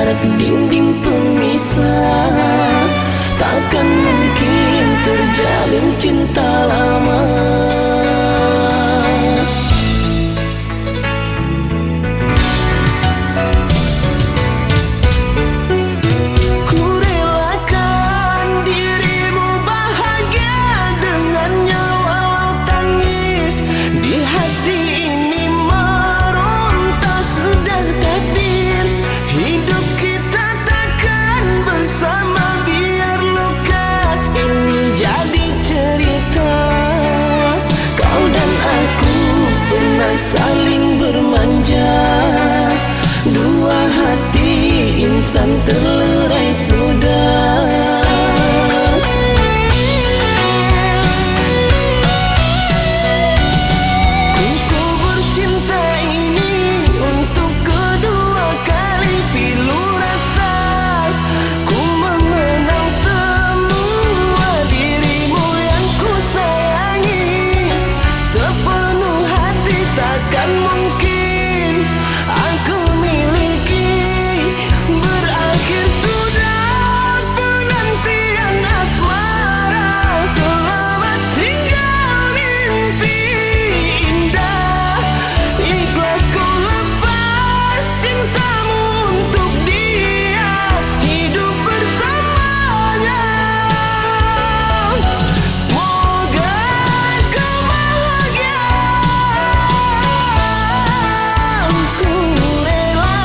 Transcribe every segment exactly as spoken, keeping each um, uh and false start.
Dinding pemisah, takkan mungkin terjalin cinta lama. Kurelakan dirimu bahagia dengannya, walau tangis di hati ini meronta sudah takdir. Hidup kita takkan bersama, biar luka ini jadi cerita. Kau dan aku pernah saling bermanja, dua hati insan terlerai sudah. Ku kubur cinta ini untuk kedua kali, pilu rasa. Ku mengenang semua dirimu yang ku sayangi. Sepenuh hati takkan mungkin aku miliki. Berakhir sudah penantian asmara. Selamat tinggal mimpi indah. Ikhlas ku lepas cintamu untuk dia, hidup bersamanya. Semoga kau bahagia, ku rela.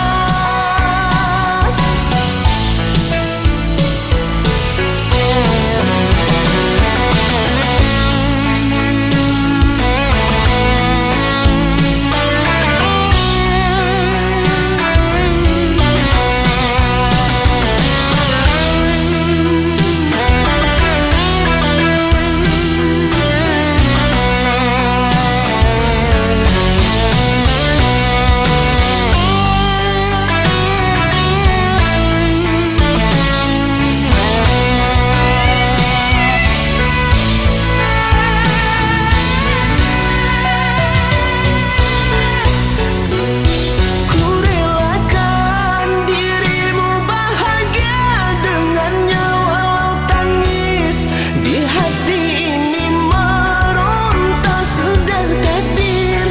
Kurelakan dirimu bahagia dengannya, walau tangis di hati ini meronta sudah takdir.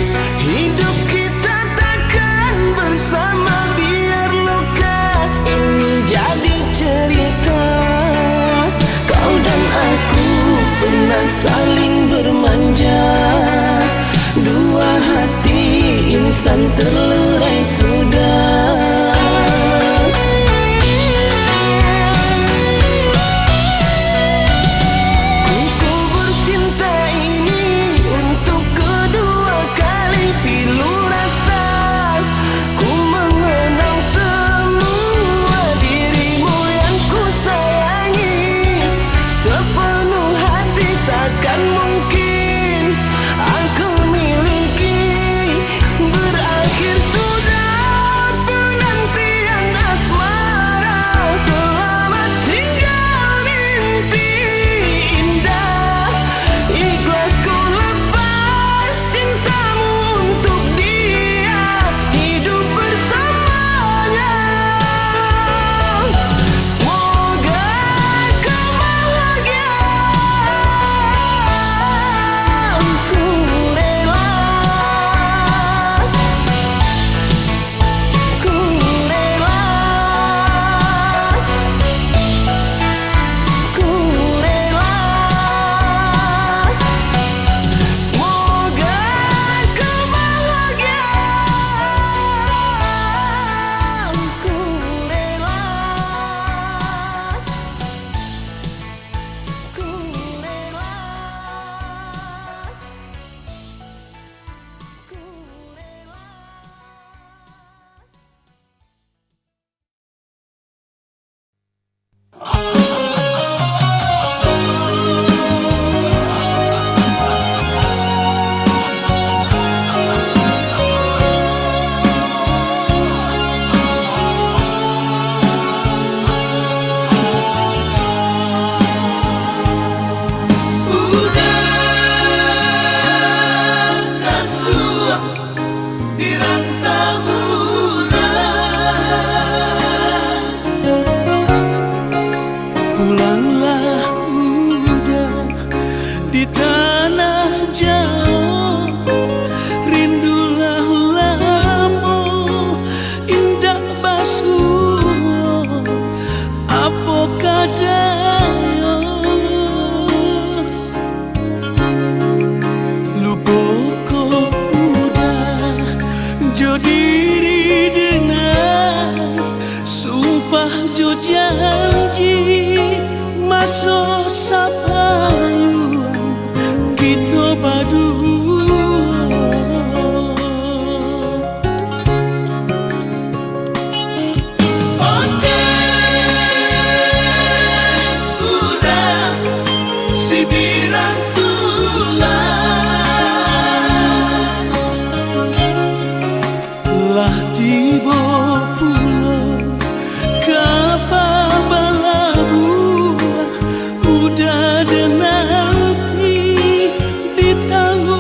Hidup kita takkan bersama, biar luka ini jadi cerita. Kau dan aku pernah saling bermanja, dua hati insan terlerai sudah. Ku kubur cinta ini untuk kedua kali, pilu rasa. Ku mengenang semua dirimu yang ku sayangi. Sepenuh hati takkan mungkin aku miliki. Berakhir Pah jo janji maso sapayuang kito baduo. Ondeh udah sibiran tulah. Lah tibo pulo ka pabalabuah, udah den nanti di tangah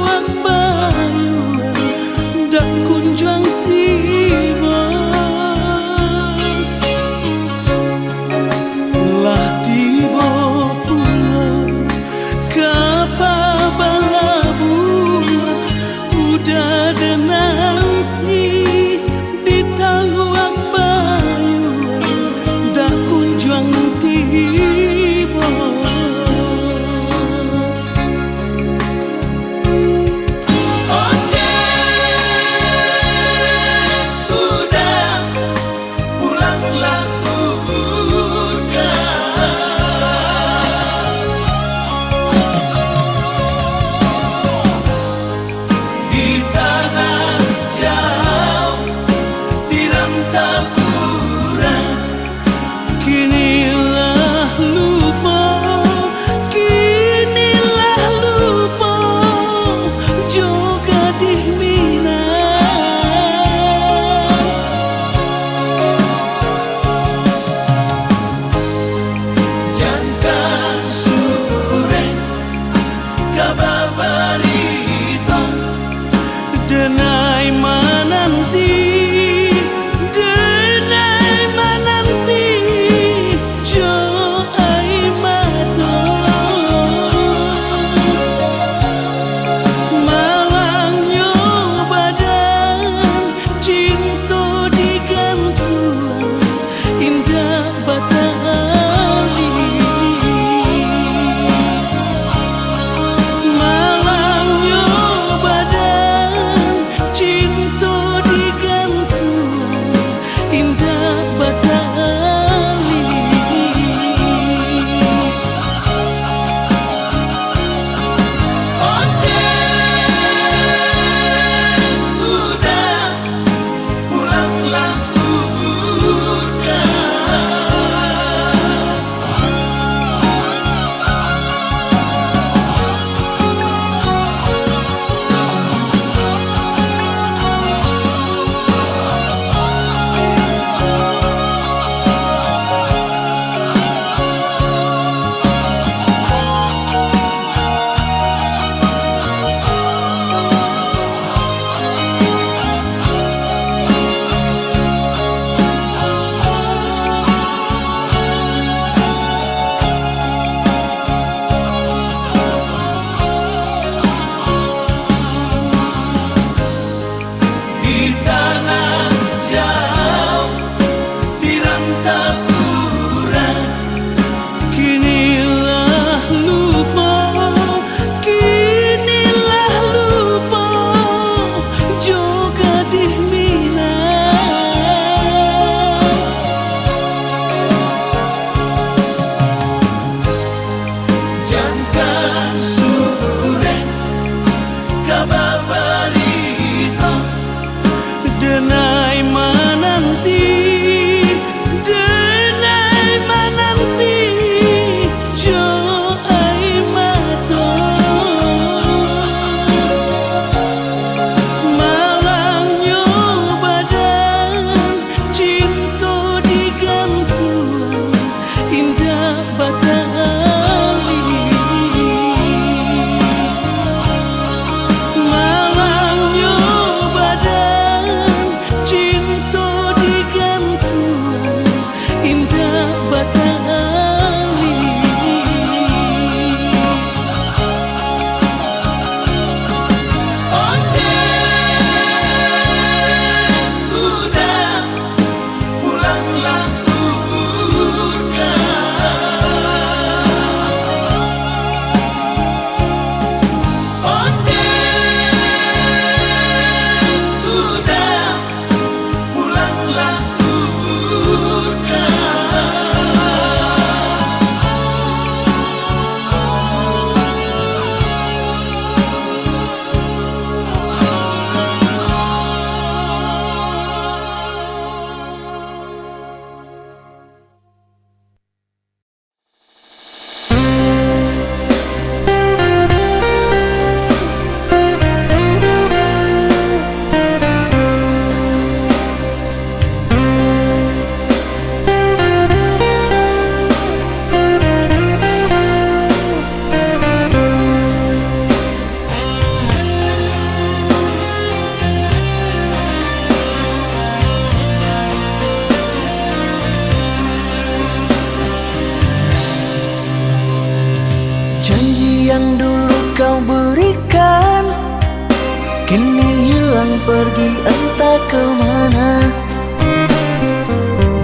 Pergi entah ke mana.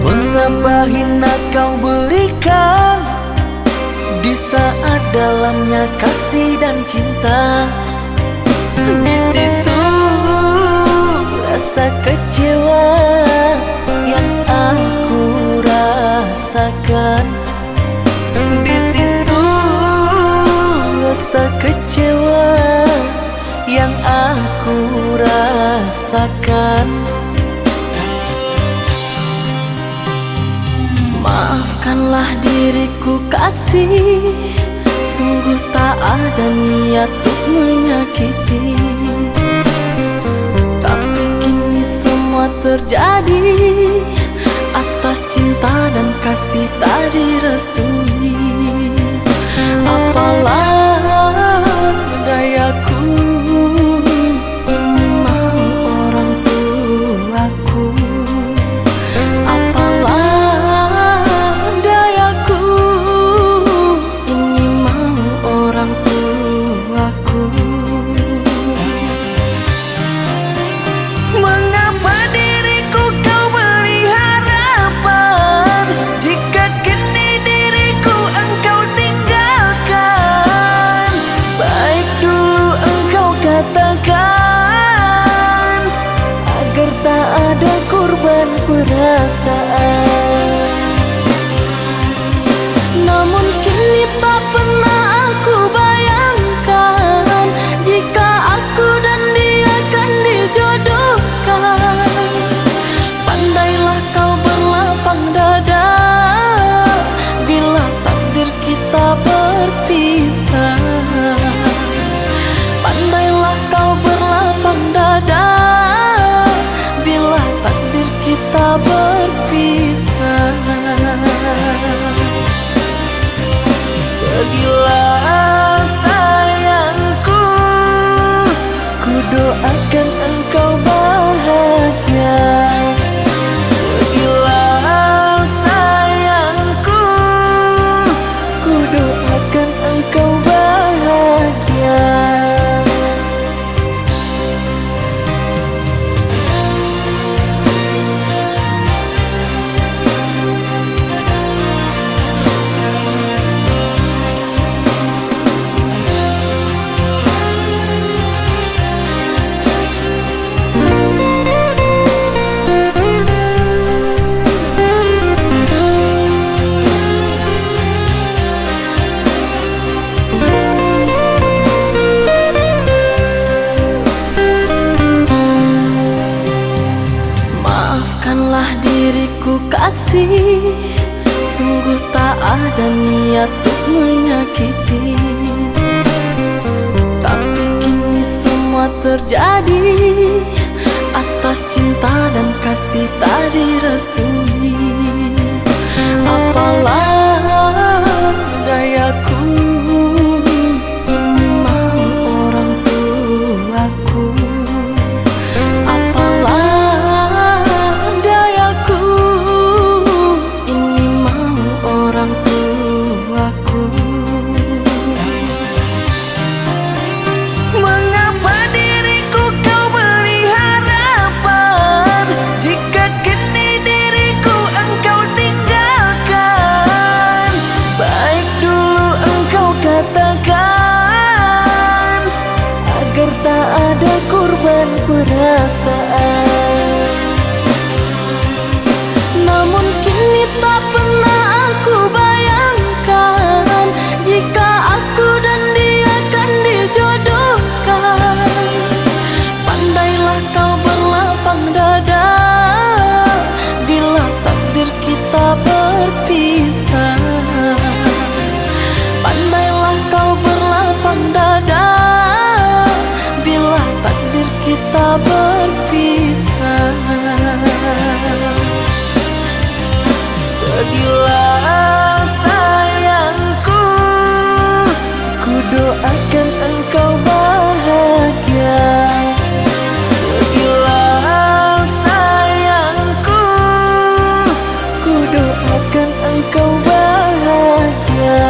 Mengapa hina kau berikan di saat dalamnya kasih dan cinta? Di situ rasa kecewa yang aku rasakan. Di situ rasa kecewa yang aku rasakan. Maafkanlah diriku, kasih, sungguh tak ada niat untuk menyakiti. Tapi kini semua terjadi atas cinta dan kasih tak direstui. Apalah dayaku, ini mau orang tuaku. Apalah dayaku, ini mau orang tuaku. Mengapa diriku kau beri harapan, jika kini diriku engkau tinggalkan? Baik dulu engkau katakan, agar tak ada korban perasaan. Namun kini tak pernah aku bayangkan, jika aku dan dia kan dijodohkan. Pandailah kau berlapang dada, bila takdir kita berpisah. Pandailah kau berlapang dada, bila takdir kita berpisah. Pergilah sayangku, ku doakan engkau bahagia. Pergilah sayangku, ku doakan engkau bahagia. Maafkanlah diriku, kasih, sungguh tak ada niat untuk menyakiti. Tapi kini semua terjadi atas cinta dan kasih tak direstui. Apalah dayaku, ini mau orang tuaku. Apalah dayaku, ini mau orang tuaku. Mengapa diriku kau beri harapan, jika kini diriku engkau tinggalkan? Baik dulu engkau katakan, agar tak ada korban perasaan. Namun kini tak pernah aku bayangkan, jika aku dan dia kan dijodohkan. Pandailah kau berlapang dada, bila takdir kita berpisah. Pandailah kau berlapang dada, bila takdir kita berpisah. Pergilah sayangku, ku doakan engkau bahagia. Pergilah sayangku, ku doakan engkau bahagia.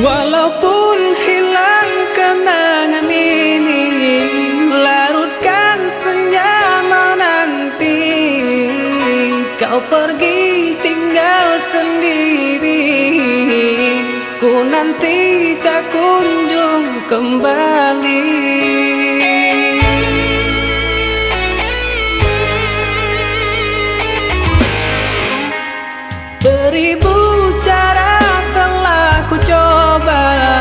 Walaupun hilang kenangan ini, larutkan senja menanti. Kau pergi tinggal sendiri, ku nanti tak kunjung kembali. Beribu cara telah ku coba,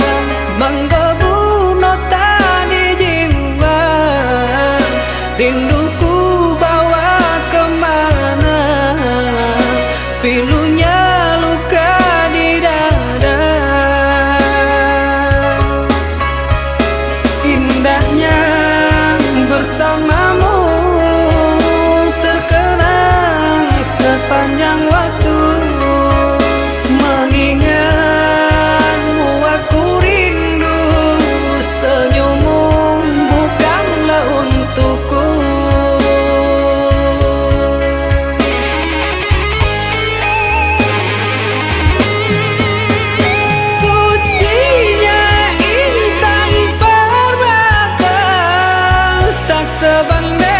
manggebu nota di jiwa. Rindu ku bawa kemana, pilunya luka di dada. Indahnya bersamamu terkenang sepanjang waktu. Mengingatmu aku rindu, senyummu bukanlah untukku. Sucinya intan permata, tak sebanding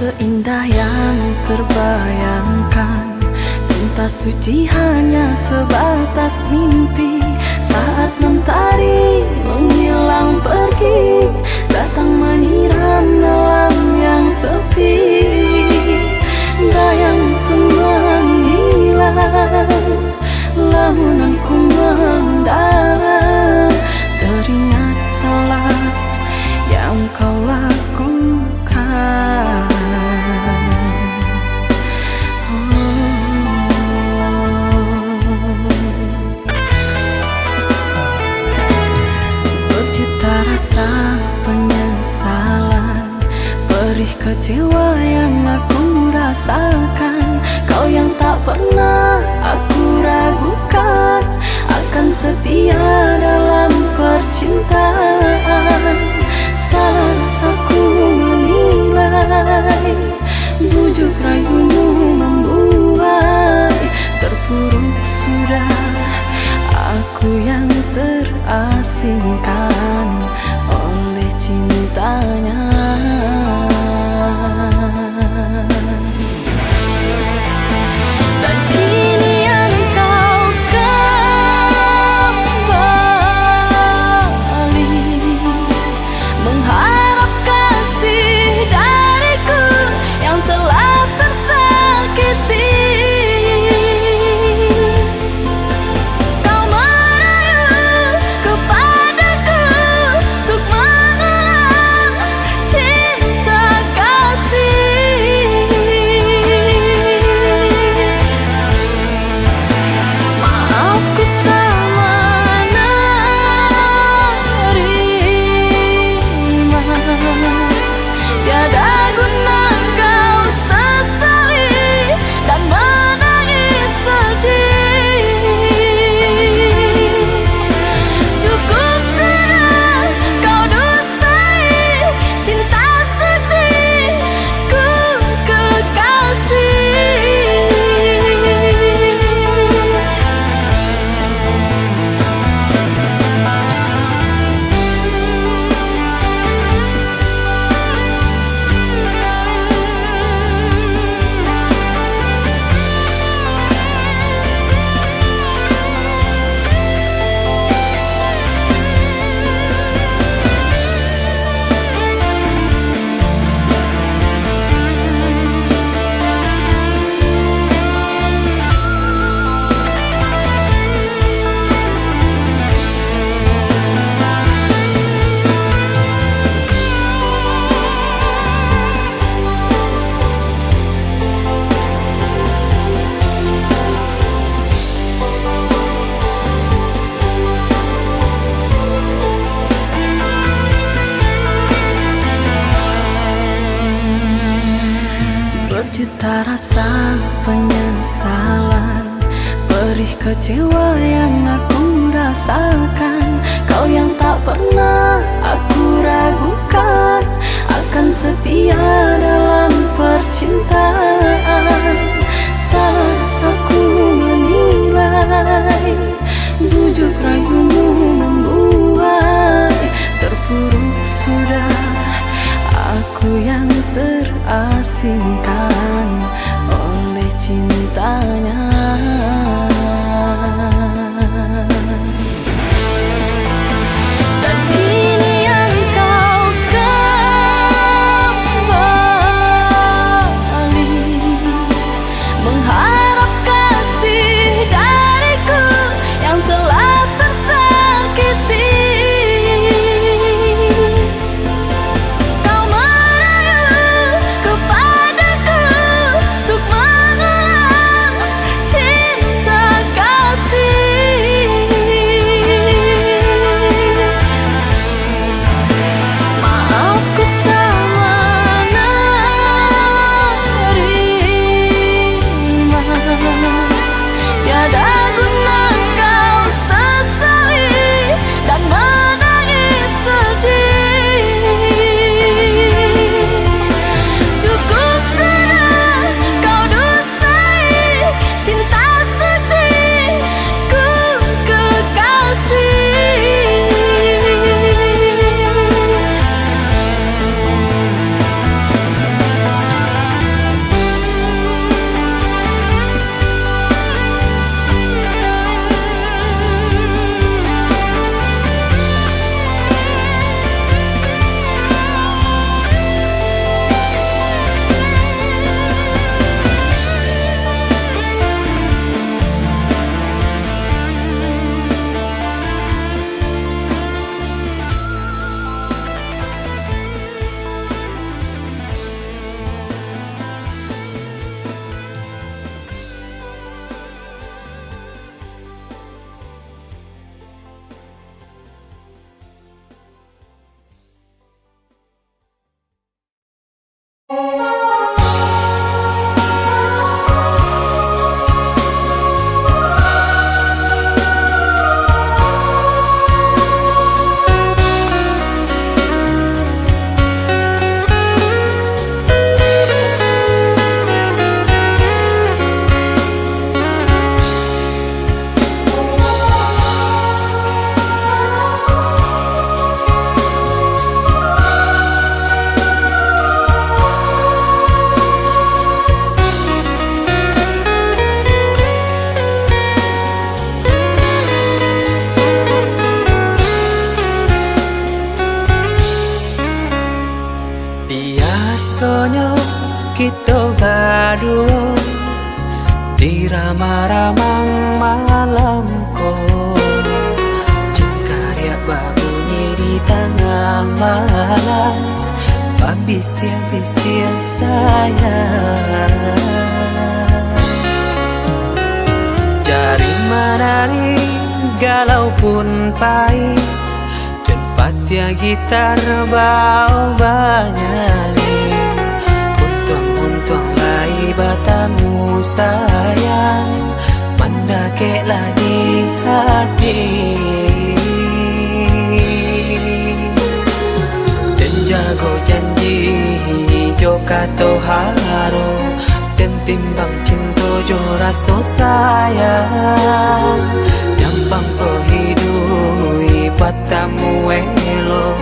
Seindah yang terbayangkan, cinta suci hanya sebatas mimpi. Saat mentari menghilang pergi, datang menyiram malam yang sepi. Bayang pun menghilang, lamun aku mendalam, teringat salah yang kau lakukan. Berjuta rasa penyesalan, perih kecewa yang aku rasakan. Kau yang tak pernah aku ragukan, akan setia dalam percintaan. Salah aku menilai, bujuk rayumu membuai. Terpuruk sudah aku yang terasingkan oleh cintanya. Dan kini engkau kembali mengharap kasih dariku yang telah tersakiti. Kau merayu kepadaku untuk mengulang cinta kasih. Maaf, ku tak menerima. Tiada guna kau sesali dan menangis sedih. Cukup sudah kau dustai cinta suci ku, kekasih. Berjuta rasa penyesalan, perih kecewa yang aku rasakan. Kau yang tak pernah aku ragukan, akan setia dalam percintaan. Salah aku menilai, bujuk rayumu membuai. Terpuruk sudah aku yang terasingkan oleh cintanya. Dan kini engkau kembali mengharap kasih dariku yang telah tersakiti. Di ramang-ramang malam ko, cengkariak babunyi di tangah malam, babisiak-bisiak sayang. Jari manari galau pun pai, den patiah gitar bao banyanyi. Untuang-untuang lai batamu sayang, mandakeklah di hati. Den jago janji jo kato haro, den timbang cinto jo raso sayang. Nyampang ko hiduik batamu elok,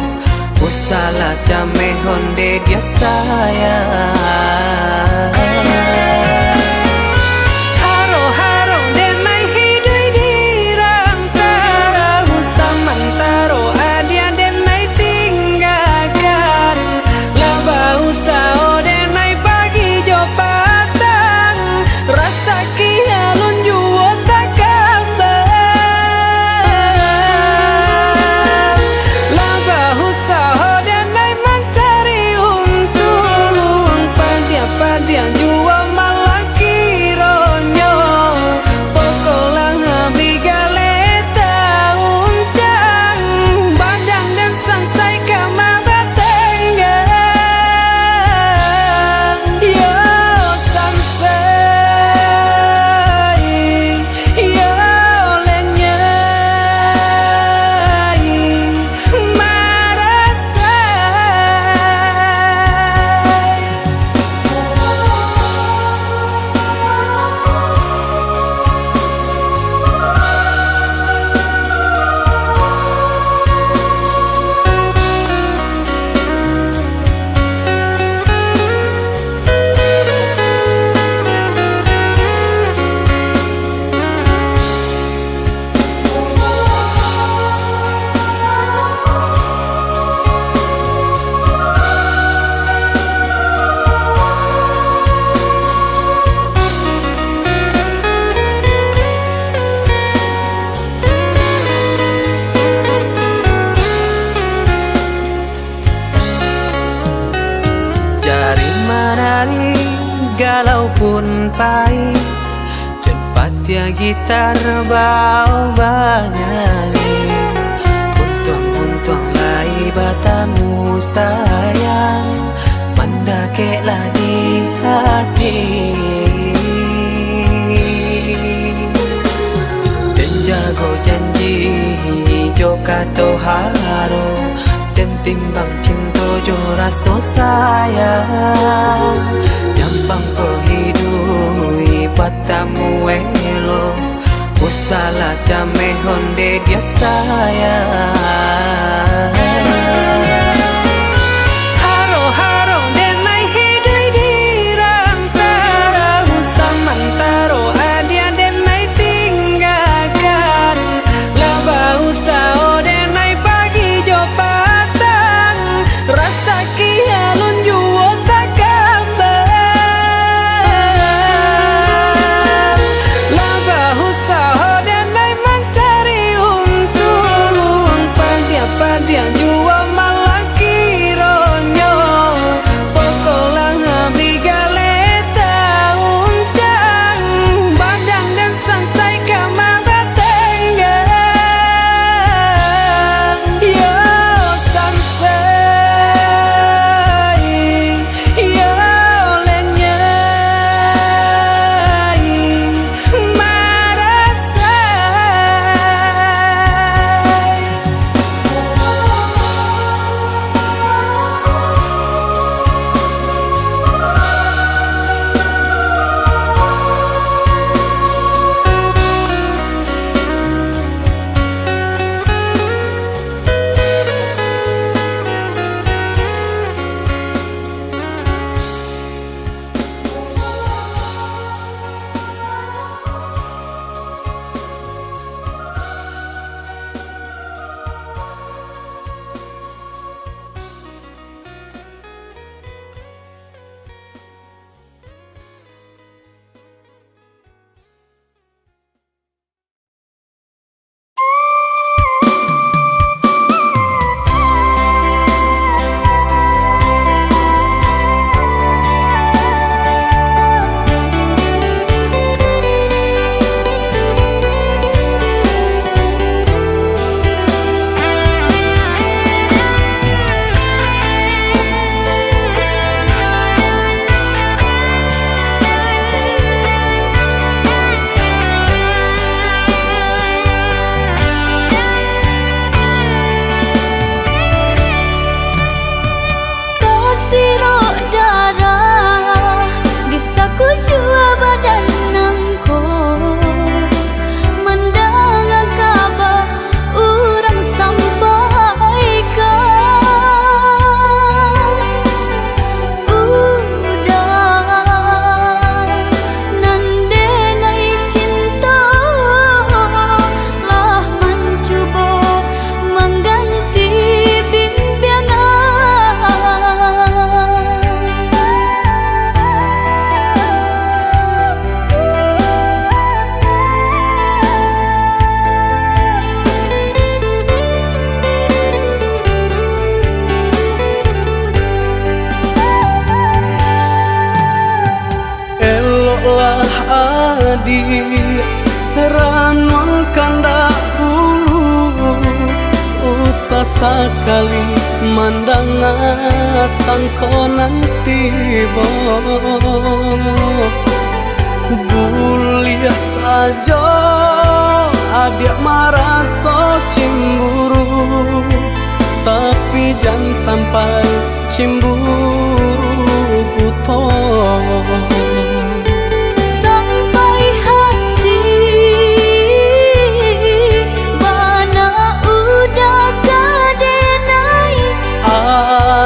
usahlah cameh onde dia sayang. Haro-haro denai hiduik di rantaro, samantaro adiak denai tinggakan. Lah bausaho denai pagi jo patang, rasaki alun juo takambang. Lah bausaho denai mancari untuang, padiah-padiah juo malah kironyo. Pokoklah abih galeh tauncang, badan den sansai ka mabatanggang. Yo sansai, yo lenyai, marasai. Jari manari galau pun pai, den patiah gitar bao banyanyi. Untuang-untuang lai batamu sayang, mandakeklah di hati. Den jago janji jo kato haro, den timbang cinto jo raso sayang. Nyampang ko hiduik batamu elok, usahlah cameh onde dia sayang. Haro-haro denai hiduik di rantaro, samantaro adiak denai tinggakan. Lah bausaho denai pagi jo patang, rasaki alun juo takambang. Lah bausaho denai mancari untuang, Di ranuang kandak bulu, usah sakali mandanga sangko nan tibo. Buliah sajo adiak maraso cimburu, tapi jan sampai cimburu buto. Sampai hati bana udah ka denai.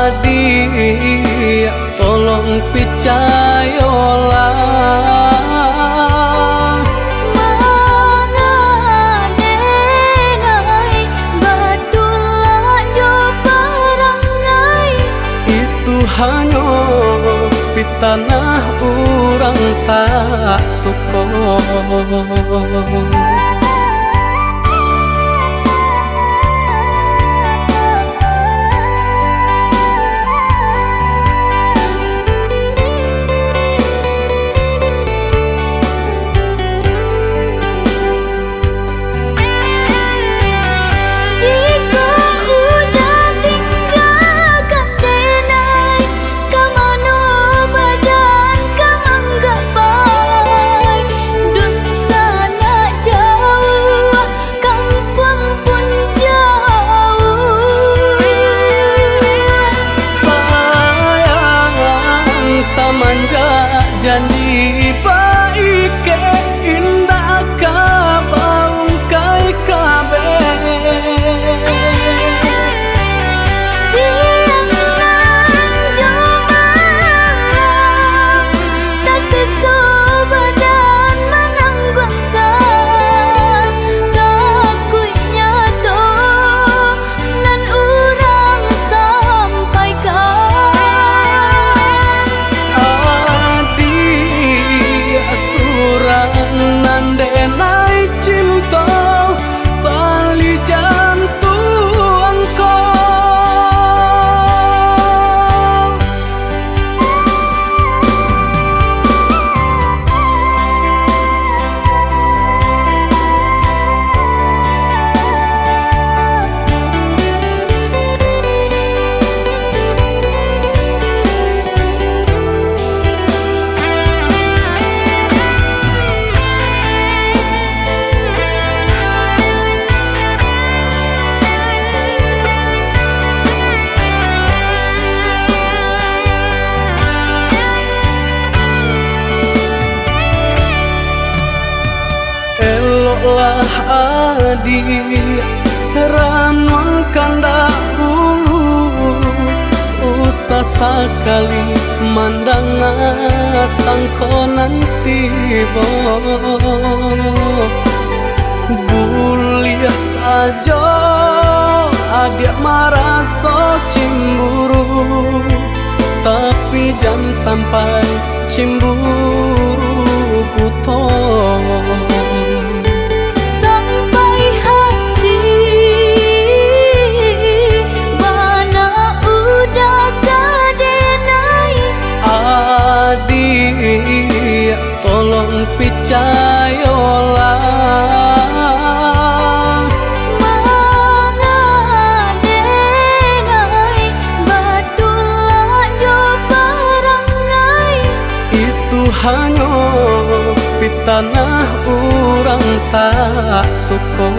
Adiak, tolong picayolah. Manga denai, batulak jo parangai. Itu hanyo pitanah urang tak suko. Jikok udah tinggakan denai, ka mano badan ka manggapai? Dunsanak jauah, kampuang pun jauah. Sayang, samanjak janji baikek, indak ka baungkai kabeh. Siang nan jo malam, tasiso badan manangguangkan, takuiknyo tu nan urang sampaikan. Adiak surang nan denai cinto, tali jantuang ko. Eloklah adiak, ranuang kandak bulu, usah sakali mandanga sangko nan tibo. Buliah sajo adiak maraso cimburu, tapi jan sampai cimburu buto. Sampai hati bana udah ka denai. Adiak, tolong picayolah. Manga denai, batulak jo parangai. Itu hanyo pitanah urang tak suko.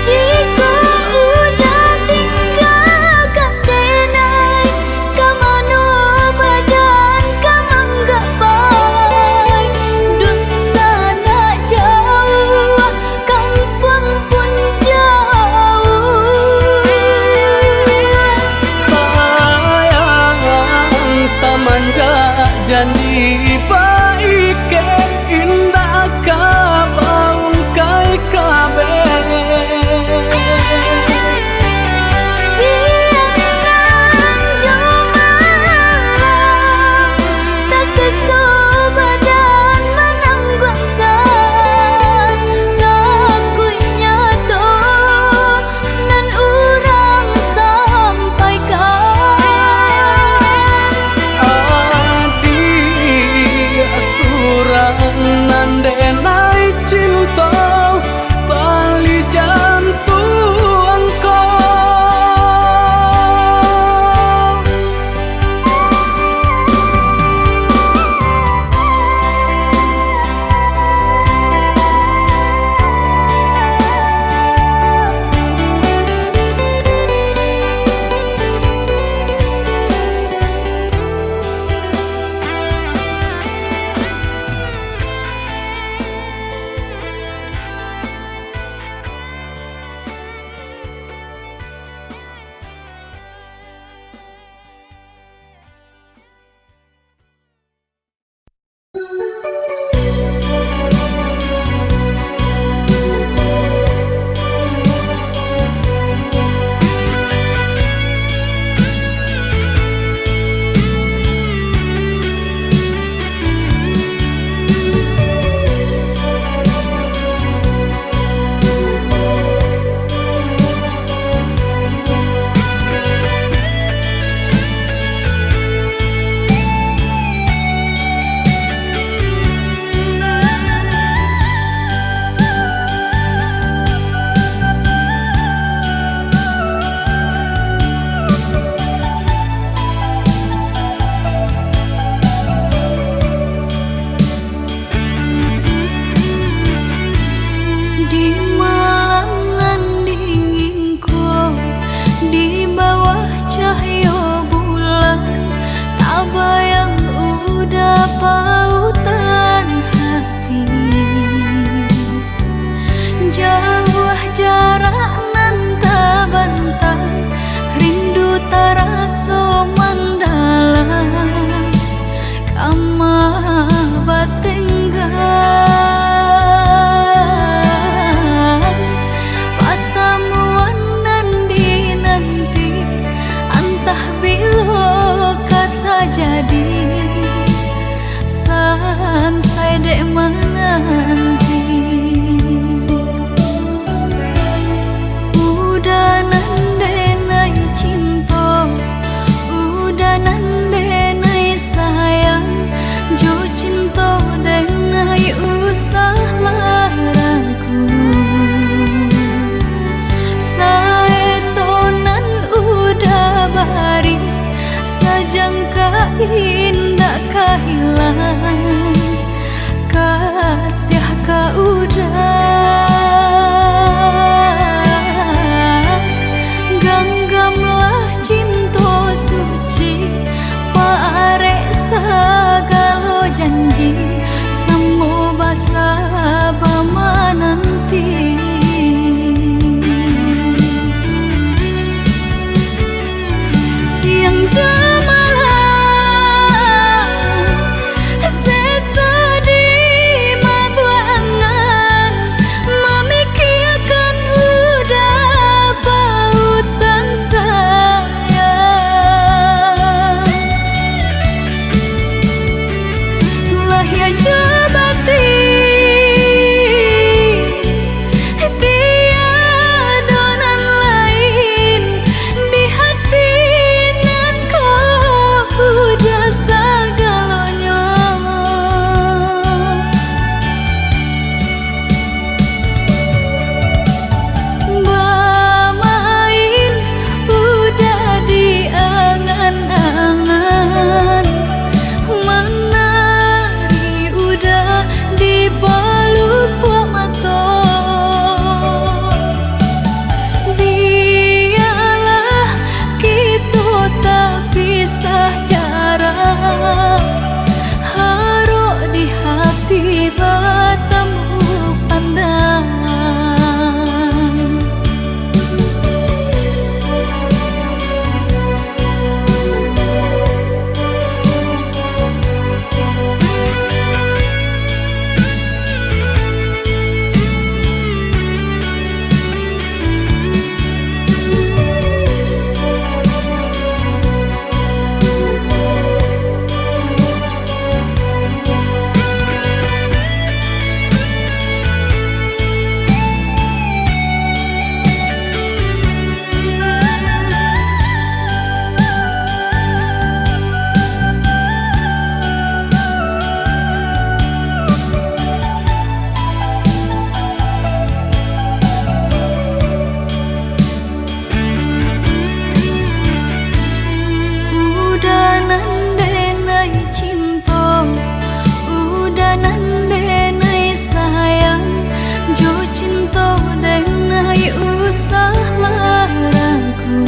Jikok udah tinggakan denai, ka mano badan ka manggapai? Dunsanak jauah, Di malam nan dingin ko, di bawah cahyo bulan, tabayang Uda pautan hati. Jauah jarak nan tabantang, rindu taraso mandalam. Kama batenggang, patamuan nan dinanti, antah bilo ka tajadi, sansai dek mananti. Uda nan denai cinto, Uda nan denai sayang, jo cinto denai usah ragu. Saeto nan Uda bari, sajangka indak ka hilang. Kasiah ka Uda, ganggamlah cinto suci, parek sagalo janji, samo basa bamananti. Siang jo malam, seso di mabuak angan, mamikiakan Uda pautan sayang. Lahia jo batin, tiado nan lain, di hati nan ko Uda sagalonyo. Bamain Uda di angan-angan, manari Uda di palupuak mato. Bialah kito tapisah jarak, harok di hati batamu pandang. Uda nan denai cinto, Uda nan denai sayang, jo cinto denai usah ragu.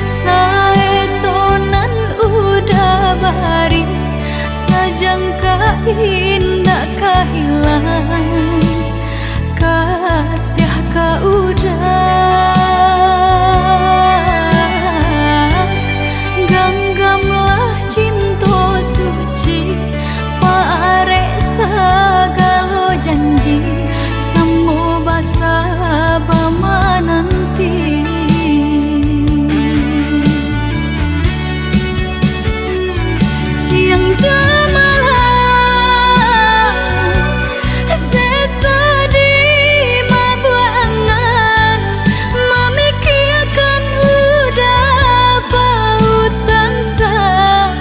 Saeto nan Uda bari, sajangka indak ka hilang. Kasiah ka Uda, ganggamlah cinto suci, parek sagalo janji, samo basa bamananti. Siang jo malam, seso di mabuak angan, mamikiakan Uda pautan sayang.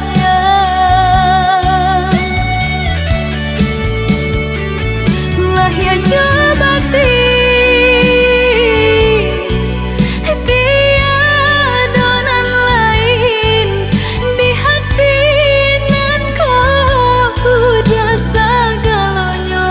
Lahia jo batin, tiado nan lain, di hati nan ko Uda sagalonyo.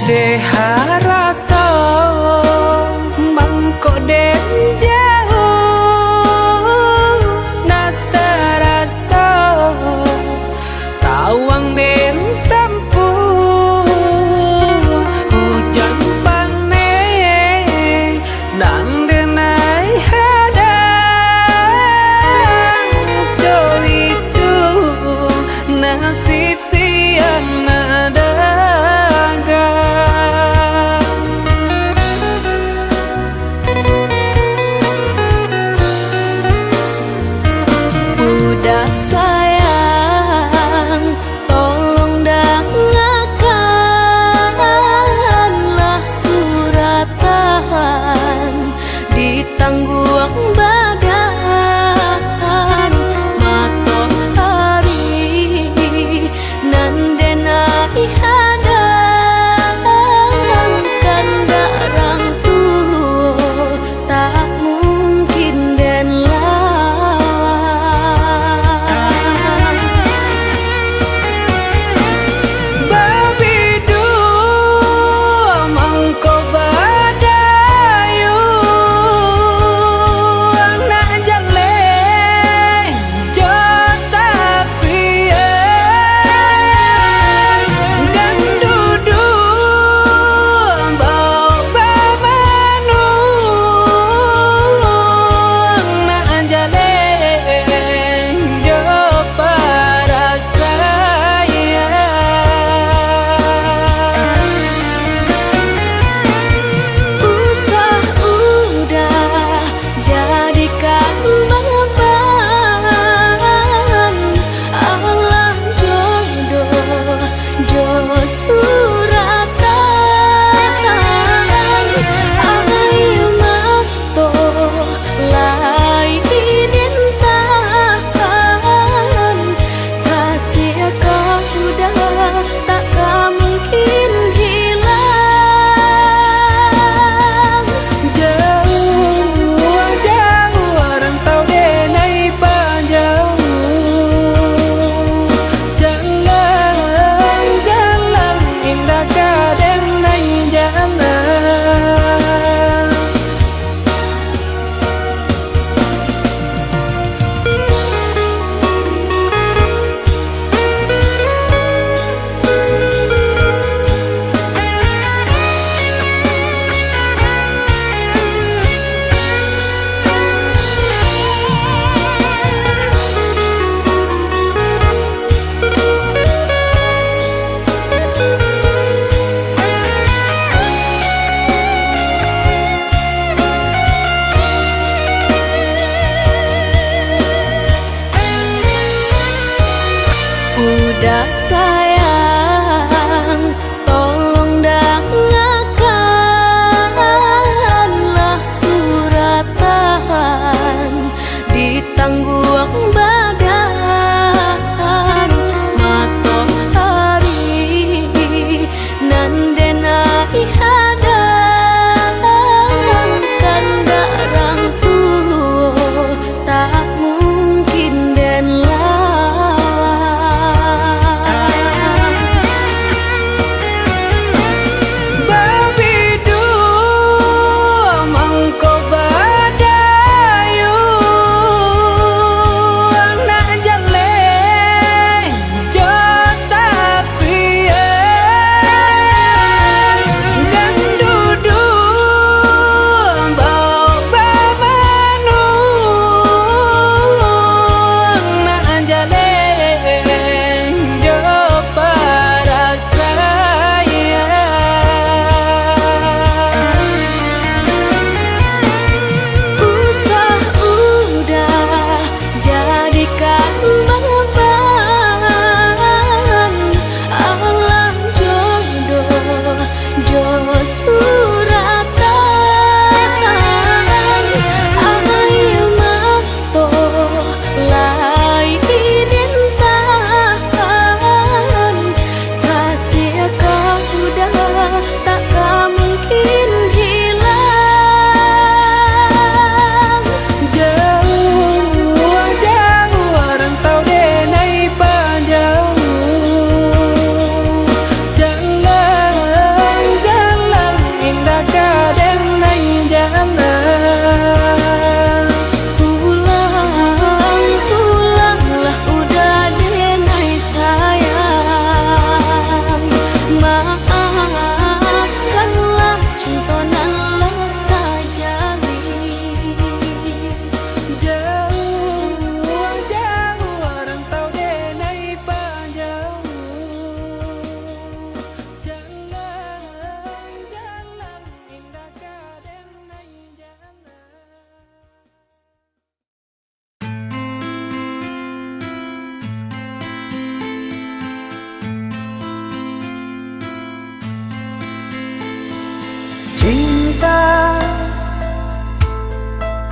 Dek harato mangko den jauah, nak taraso tawang den tampuah. Ujan paneh nan den ai hadang, jo itu nasib siang nak dagang. Uda sayang, tolong dangakanlah suratan, ditangguang badan matoari. Nan den ai hadang, kandak rang tuo, tak mungkin den lawan. Babiduo mangko badayuang, nak jaleh jo tapian, ganduduang bao bamanuang, nak jaleh jo parasaian. Usah udah jadikan baban, alah jodoh jo suratan. Aia mato lai dintahan, kasiah ka udah tak ka mungkin hilang. Jauah-jauah rantau den ai pajauah, jalan-jalan indak ka den ai jalan. Udah sayang, tolong dangakanlah suratan, ditangguang badan matoari. Nan den ai hadang, kandak rang tuo, tak mungkin den lawan.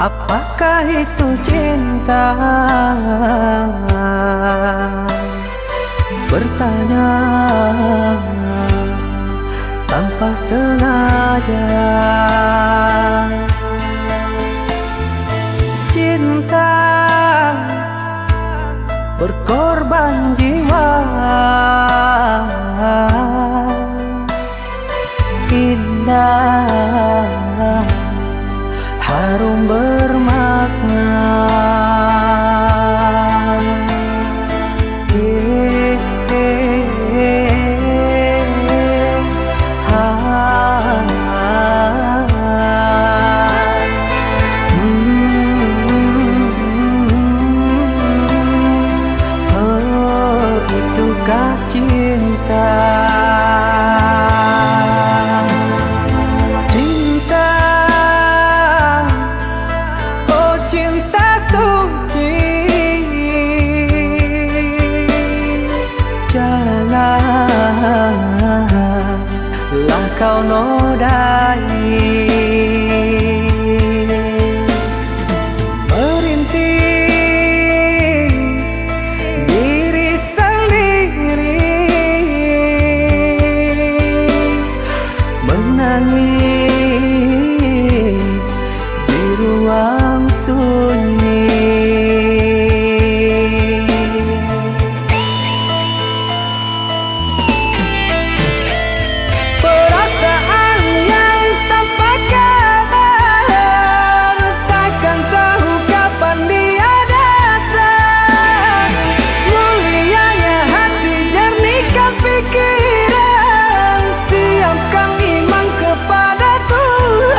Apakah itu cinta? Bertanya tanpa sengaja. Cinta berkorban jiwa. Indah, harum bermakna. Eh, eh, eh, ha, ha, hmm, oh, itukah cinta. Cinta, oh cinta suci, janganlah kau nodai. Merintis diri sendiri, menangis di ruang sunyi. Perasaan yang tanpa kabar, takkan tahu kapan dia datang. Mulianya hati, jernihkan pikiran, siapkan iman kepada Tuhan.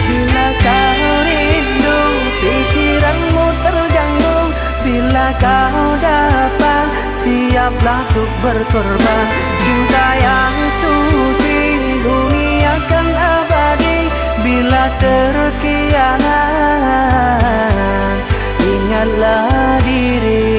Bila kau rindu, pikiranmu terganggu, bila kau datang, siaplah untuk berkorban. Cinta yang suci, dunia kan abadi. Bila terkhianat, ingatlah diri.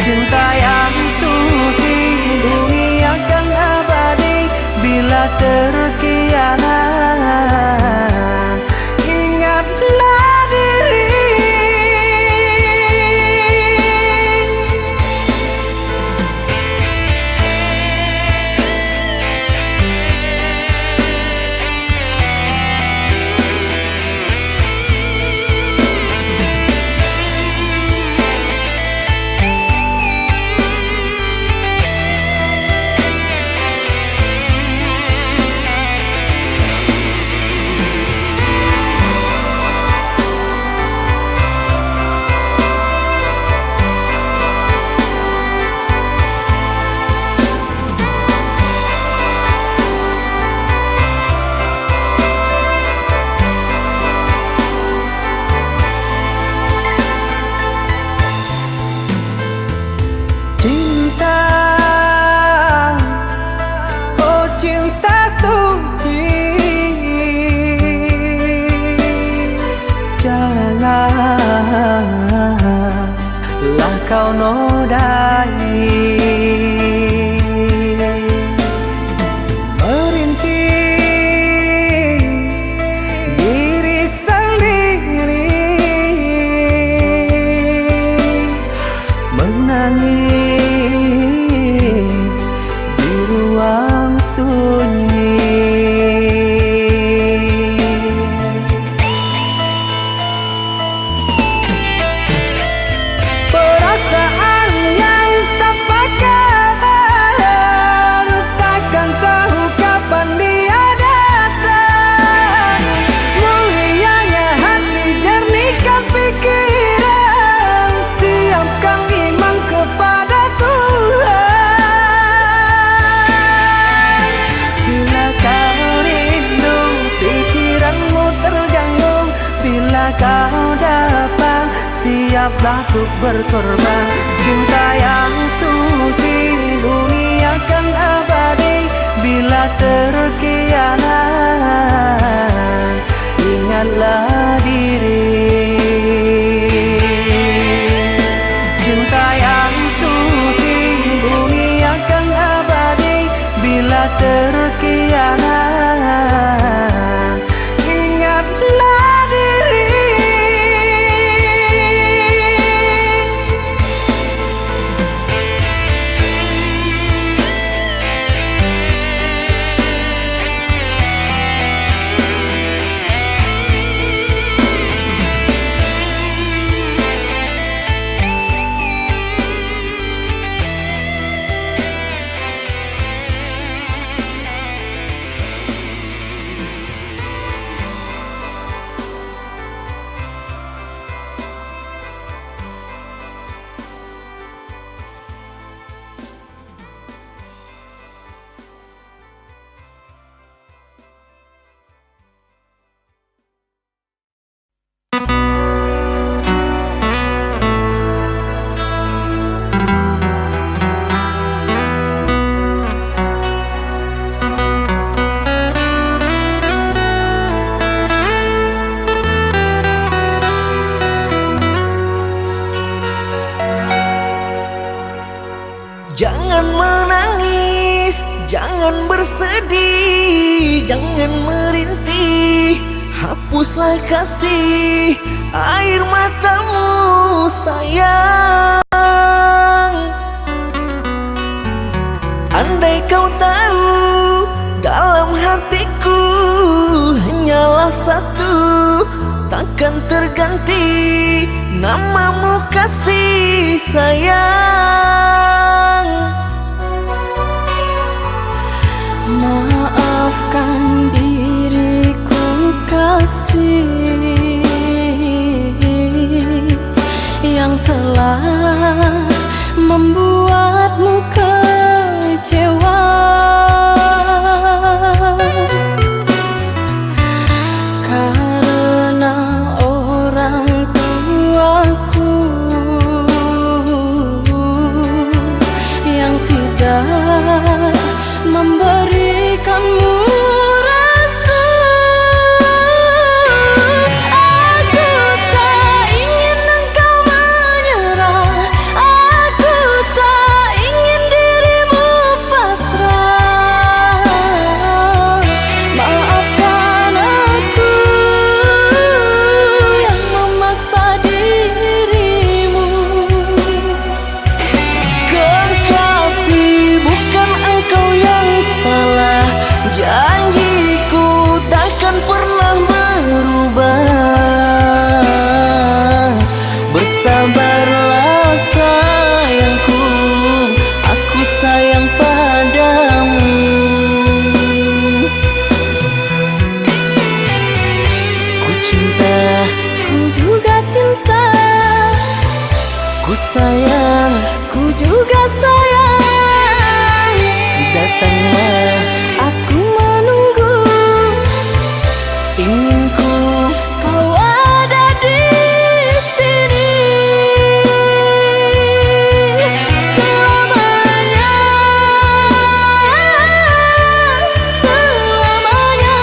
Cinta yang suci, dunia kan abadi. Bila terkhianat, ingatlah diri. Cinta, oh cinta suci, janganlah kau nodai. Merintis diri sendiri, menangis di ruang sunyi. Perasaan yang tanpa kabar, takkan tahu kapan dia datang. Mulianya hati, jernihkan pikiran, siapkan iman kepada Tuhan. Bila kau rindu, pikiranmu terganggu, bila kau datang, siaplah untuk berkorban. Cinta yang suci, dunia kan abadi. Bila terkhianat, ingatlah diri. Cinta yang suci, dunia kan Jangan menangis, jangan bersedih, jangan merintih. Hapuslah kasih air matamu, sayang. Andai kau tahu, dalam hatiku hanyalah satu, takkan terganti namamu, kasih sayang. Maafkan diriku, kasih, yang telah membuatmu kecewa. Karena orang tuaku yang tidak memberikanmu restu. Aku tak ingin engkau menyerah, aku tak ingin dirimu pasrah. Maafkan aku yang memaksa dirimu. Kekasih, bukan engkau yang salah, janjiku takkan pernah berubah. Bersabarlah sayangku, aku sayang padamu. Ku cinta, ku juga cinta. Ku sayang, ku juga sayang. Datanglah, aku menunggu. Inginku kau ada di sini selamanya, selamanya.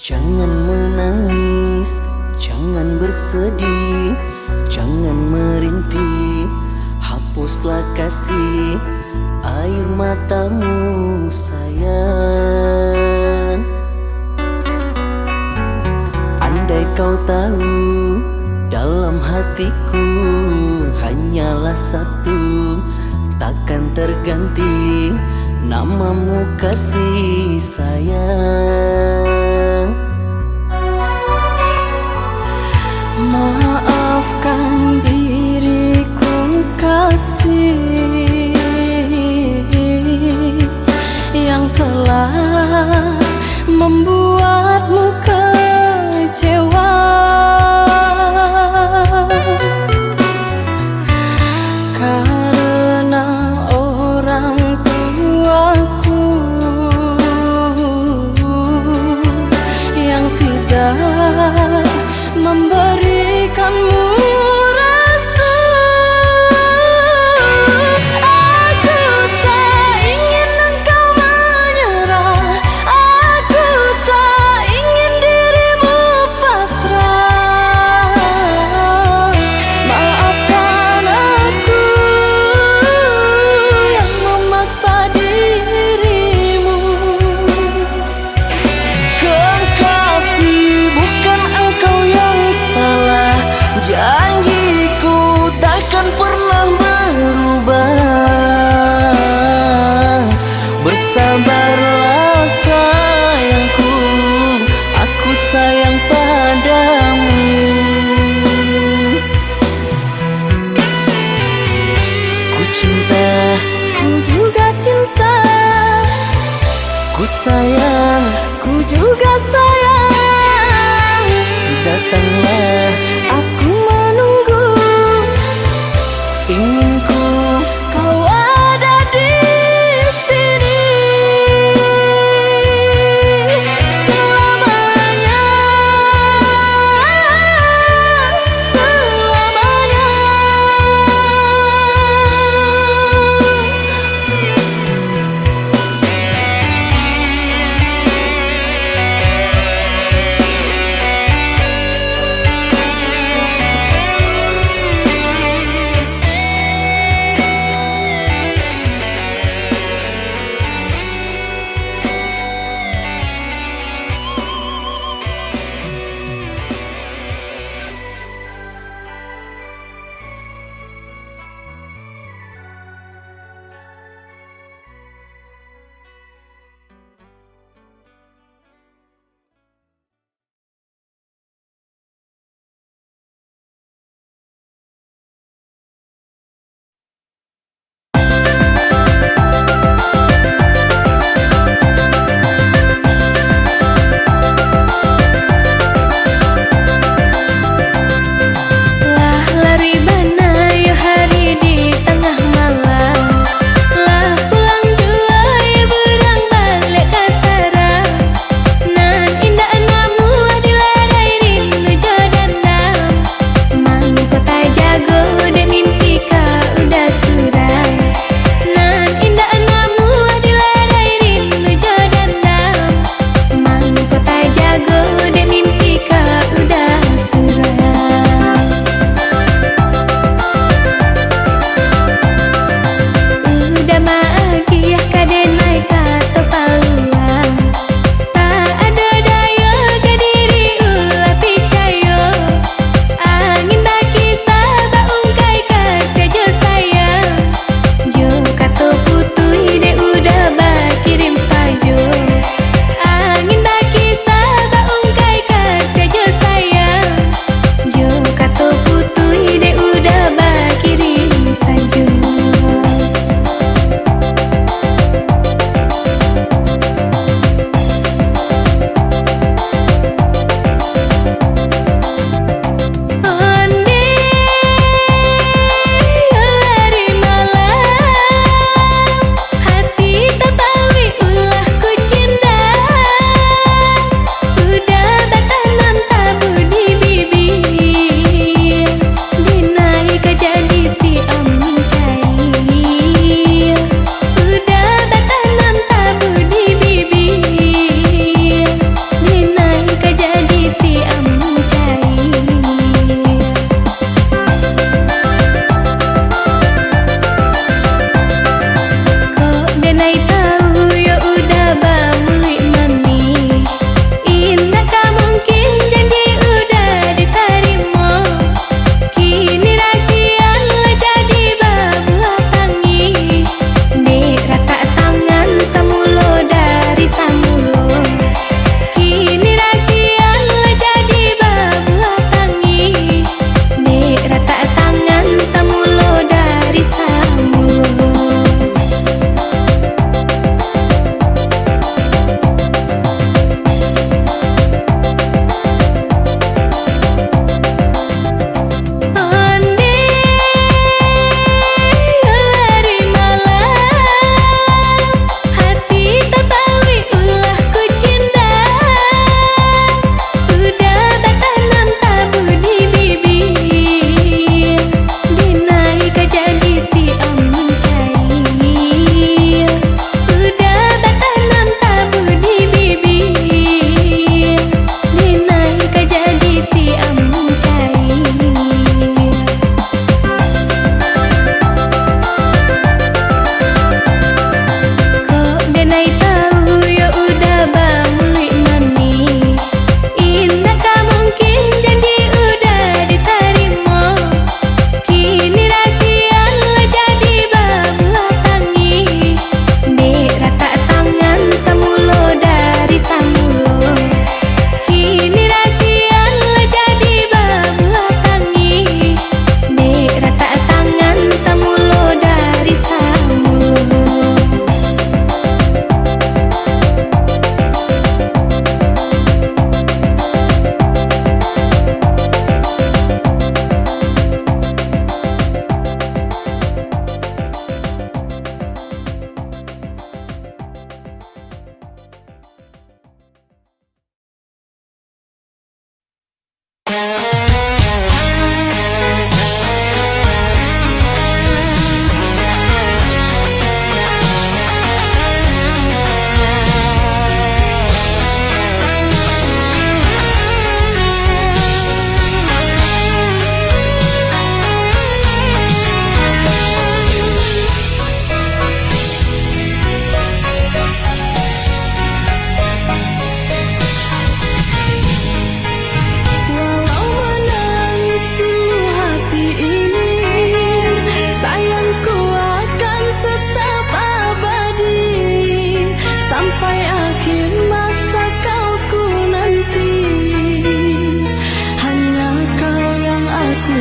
Jangan menangis, jangan bersedih, jangan merintih, hapuslah kasih air matamu, sayang. Andai kau tahu, dalam hatiku hanyalah satu, takkan terganti namamu, kasih sayang. Maafkan diriku, kasih, yang telah membuatmu kecewa. Karena orang tuaku yang tidak memberikanmu restu. Aku tak ingin engkau menyerah, aku tak ingin dirimu pasrah. Maafkan aku yang memaksa dirimu. Kekasih, bukan engkau yang salah,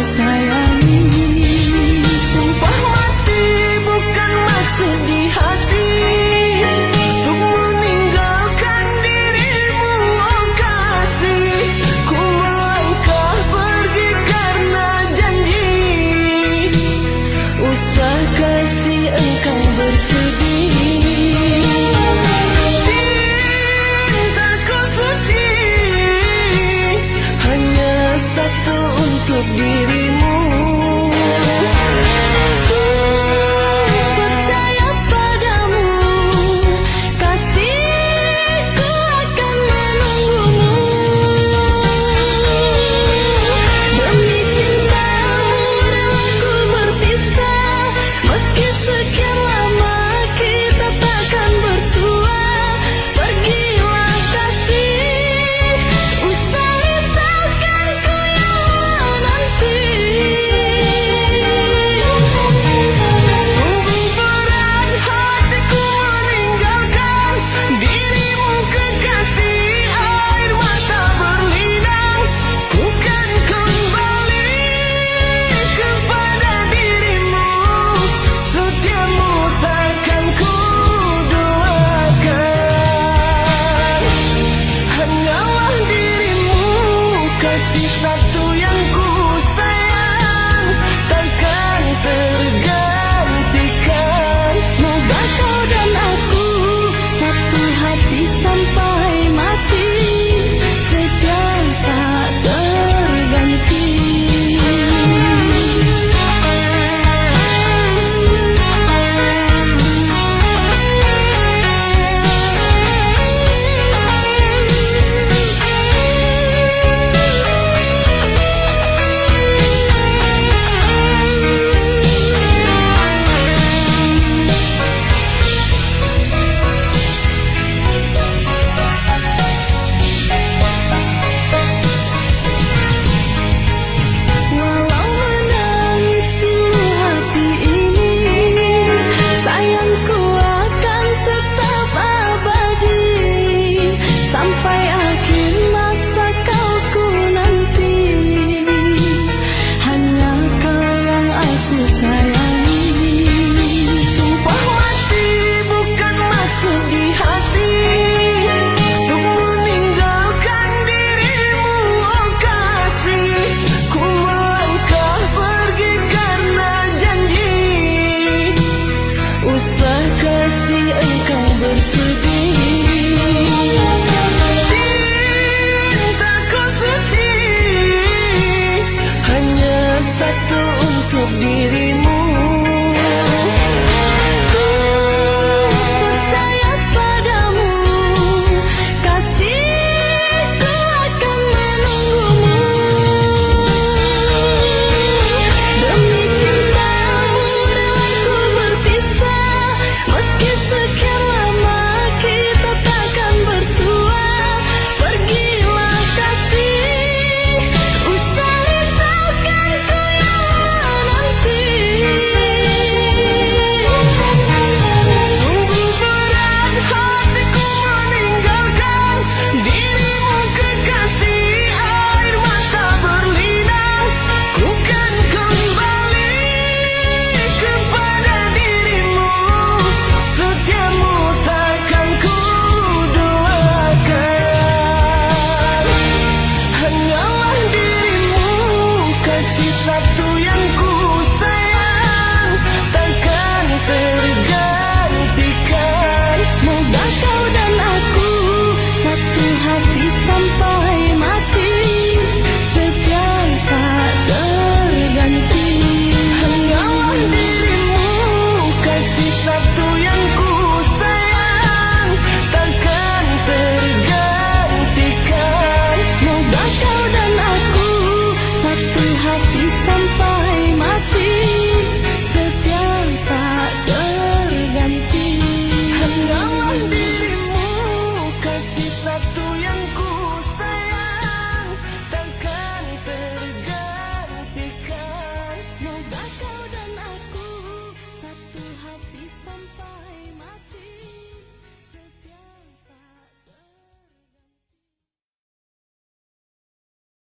Sayangi. Sumpah mati bukan maksud di hati, untuk meninggalkan dirimu, oh kasih. Ku melangkah pergi karena janji, usah kasih engkau bersedih. Cintaku suci, hanya satu untuk dirimu. Ku percaya padamu, kasihku akan menunggumu. Demi cintamu rela ku berpisah, meski sekian lama kita takkan bersua. Pergilah kasih, usah risaukan ku yang menanti. Sungguh berat hatiku meninggalkan dirimu kekasih, air mata berlinang. Ku kan kembali kepada dirimu, setiamu takkan ku duakan. Hanyalah dirimu, kasih satu yang ku